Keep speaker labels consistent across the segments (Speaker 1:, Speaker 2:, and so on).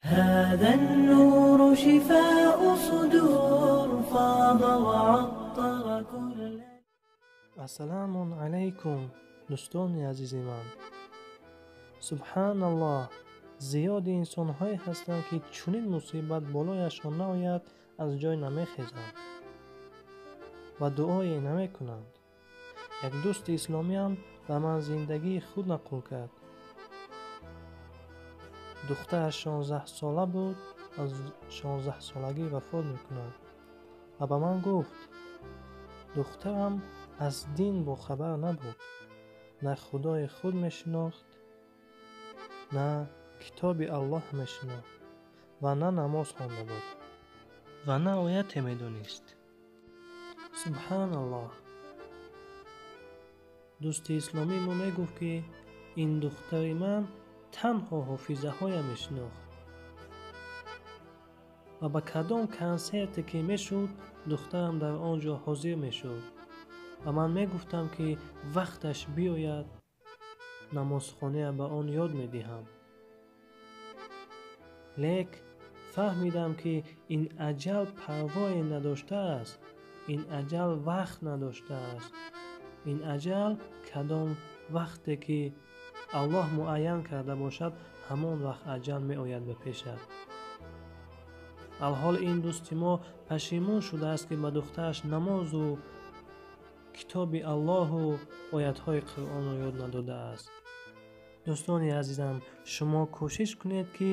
Speaker 1: هذا النور شفاء صدور فاض وعطر كل.
Speaker 2: Ассалому алайкум, дӯстони азизи ман. Субҳаналлоҳ, зиёди инсонҳое ҳастанд, ки чунин мусибат болояшон наояд, аз ҷой намехезанд ва дуое намекунанд. Як дӯсти исломиам ба ман зиндагии худ нақл кард. Духтараш 16-сола буд, аз 16-солагӣ вафот мекунад ва ба ман гуфт: духтарам аз дин бохабар набуд, на худои худ мешинохт, на китоби Аллоҳ мешинохт ва на намоз хонда буд ва на ояте медонист. Субҳаналлоҳ. Дӯсти исломии мо мегуфт, ки ин духтари ман танҳо ҳофизаҳоя мешинохт ва ба кадом консерте ки мешуд, духтарам дар он ҷо ҳозир мешуд ва ман мегуфтам, ки вақташ биёяд, намозхония ба он ёд медиҳам. Лек фаҳмидам, ки ин аҷал парвое надоштааст, ин аҷал вақт надоштааст, ин аҷал кадом вақте ки Аллоҳ муайян карда бошад, ҳамон вақт аҷал меояд ба пешат. Алҳол ин дӯсти мо пашимон шудааст, ки ба духтараш намозу китоби Аллоҳу оятҳои Қуръонро ёд надодааст. Дӯстони азизам, шумо кӯшиш кунед, ки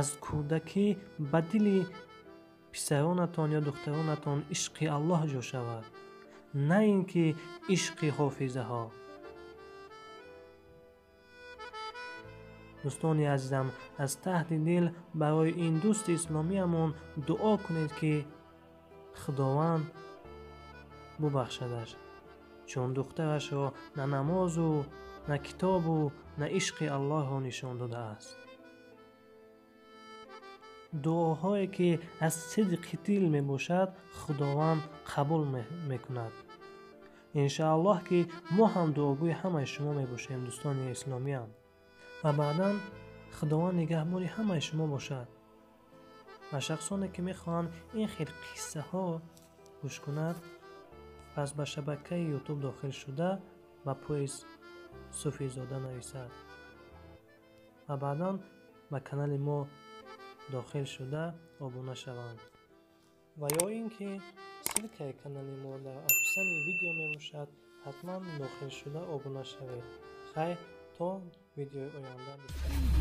Speaker 2: аз кӯдакӣ ба дили писаронатон ё духтаронатон ишқи Аллоҳ ҷо шавад, на ин ки ишқи ҳофизаҳо. Дӯстони азизам, аз таҳти дил барои ин дӯсти исломиямон дуо кунед, ки Худованд бубахшадаш, чун духтарашро на намозу, на китобу, на ишқи Аллоҳро нишон додааст. Дуоҳое ки аз сидқи дил мебошад, Худованд қабул мекунад. Иншааллоҳ, ки мо ҳам дуогӯи ҳамаи шумо мебошем, дӯстони исломиям. Ва баъдан Худованд нигаҳбони ҳамаи шумо бошад ва шахсоне ки мехоҳанд ин хел қиссаҳо гӯш кунад, пас ба шабакаи Ютуб дохил шуда ба поиск Суфизода нависад ва баъдан ба канали мо дохил шуда обуна шаванд. Ва ё ин ки ссилкаи канали мо дар описании видео мебошад, ҳатман дохил шуда обуна шавед. Хайр, то видеои оянда.